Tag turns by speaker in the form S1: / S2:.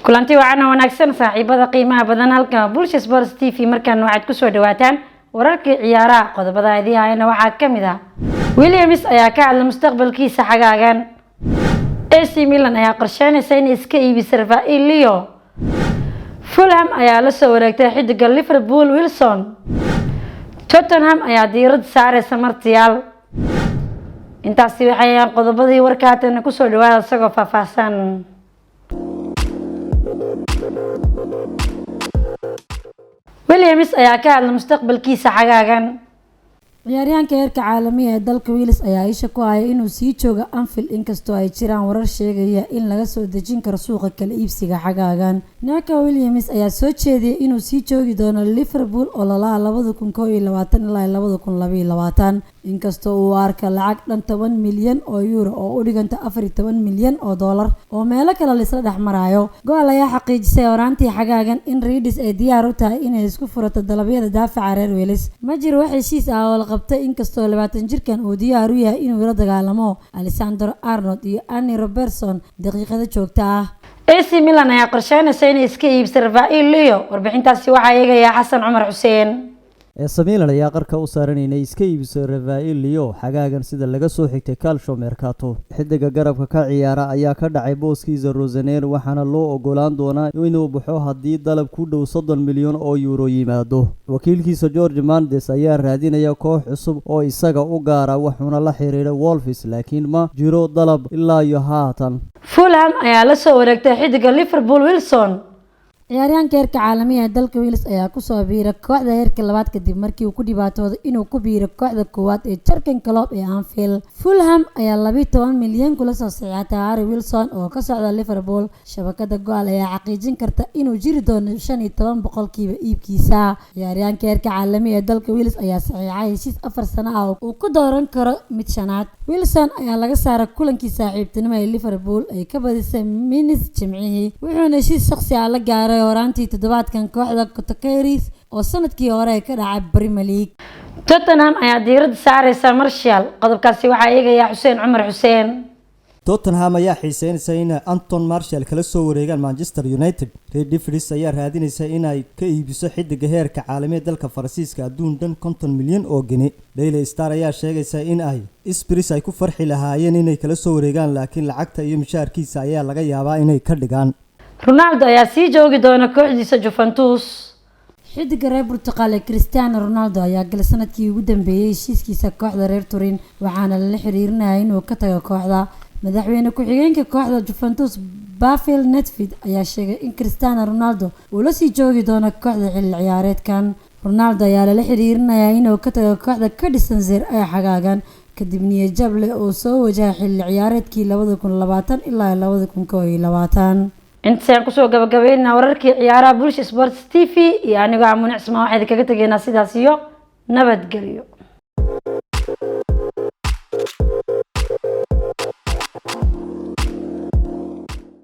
S1: Kulanti wacan oo wanaagsan, saaxiibada qiimaha badan. Halka Bulsha Sports TV. Markaan waxaad kusoo dhawaataan wararkii ciyaaraha. Qodobada idii hayana waxaa ka mid ah: Williams ayaa ka hadla mustaqbalkiisa xagaagan, AC Milan ayaa qorsheynaysa inay iska iibisa Rafael Leao, Fulham ayaa la soo wareegtay xidiga Liverpool Wilson, Tottenham ayaa diiradda saareysa Martial. Intaasi waxay ahaan qodobadii warka. Haatana kusoo dhawaada isagoo faahfaahsan. Williams ayaa ka hadla mustaqbalkiisa xagaagan.
S2: Ciyaaryahanka heerka caalamiga ee dalka Wales ayaa isha ku haya inuu sii joogo Anfield, inkastoo ay jiraan warar sheegaya in laga soo dejin karo suuqa kala iibsiga xagaagan. Neco Williams ayaa soo jeediyay inuu sii joogi doono Liverpool ololaha 2021 ilaa 2022, inkastoo uu arka lacag dhan 10 milyan oo euro oo u dhiganta 14 milyan oo dollar oo meelo kale laisla dhex marayo. Goal ayaa xaqiijisay horaantii xagaagan in Reds ay diyaar u tahay inay isku furato dalabyada daafaca reer Wales. Ma jiro wax heshiis ah oo la qabtay, inkastoo 20 jirkan uu diyaar u yahay inuu la dagaalamo Alexander Arnold iyo Andy Robertson daqiiqada joogta ah.
S1: AC Milan ayaa qorsheynaysa inay iska iibsa Rafael Leao. Warbixintaasi waxaa eegaya Xasan Cumar Xuseen.
S3: AC Milan ayaa qarka u saaran inay iska iibiso Rafael Leao xagaagan, sida laga soo xigtay Calcio Mercato. Xidiga garabka ka ciyaara ayaa ka dhacay booskiisa Rossoneri, waxaana loo ogolaan doonaa inuu baxo haddii dalab ku dhow 30 milyan oo euro yimaado. Wakiilkiisa Jorge Mendes ayaa raadinaya koox cusub oo isaga u gaara, wuxuuna la xiriiray Wolves, laakiin ma jiro dalab ilaa iyo haatan.
S1: Fulham ayaa la soo wareegtay xidiga Liverpool Wilson.
S2: Ciyaaryahanka heerka caalamiga ee dalka Wales ayaa kusoo biiray kooxda heerka labaad kadib markii uu ku dhibaatooday inuu ku biiro kooxda koowaad ee Jurgen Klopp ee Anfield. Fulham ayaa 12 milyan kula soo saxiixatay Harry Wilson oo ka socda Liverpool. Shabakada Goal ayaa xaqiijin karta inuu jiri doono 15% iibkiisa. Ciyaaryahanka heerka caalamiga ee dalka Wales ayaa saxiixay heshiis 4 sano ah oo uu ku dooran karo mid shanaad. Wilson ayaa laga saaray kulankii saaxiibtinimo ee Liverpool ay ka badisay Mainz Jimcihii, wuxuuna heshiis shaqsi ah la gaaray horaantii toddobaadkan kooxda Cottagers oo sanadkii hore ka dhacay Premier League.
S1: Tottenham ayaa diiradda saareysa Martial. Qodobkaasi waxaa eegaya Xuseen Cumar Xuseen.
S4: Tottenham ayaa xiiseynaysa inay Anthony Martial kala soo wareegaan Manchester United. Red Devils ayaa raadinaysa inay ka iibiso xidiga heerka caalamiga dalka Faransiiska adduun dhan 50 milyan oo geni. Daily Star ayaa sheegaysa in ay Spurs ay ku farxi lahaayeen inay kala soo wareegaan, laakiin lacagta iyo mushaharkiisa ayaa laga yaabaa inay ka dhigaan.
S1: Ronaldo ayaa sii joogi doona kooxdiisa Juventus.
S2: Xidiga reer Portugal ee Cristiano Ronaldo ayaa galay sanadkii ugu dambeeyay heshiiskiisa kooxda reer Turin, waxaana lala xiriirinaya inuu ka tago kooxda. Madaxweyne ku-xigeenka kooxda Juventus Pavel Nedved ayaa sheegay in Cristiano Ronaldo uu la sii joogi doono kooxda xilli ciyaareedkan. Ronaldo ayaa lala xiriirinayaa inuu ka tago kooxda ka dhisan Serie A xagaagan, kadib niyad jab leh oo soo wajahay xilli ciyaareedkii 2020 ilaa 2021.
S1: Intaasayaan kusoo gabagabeynaa wararkii ciyaaraha Bulsha Sports TV iyo anigoo Amuun Cismaan. Waxaa idinkaga tegeynaa sidaas iyo nabadgelyo.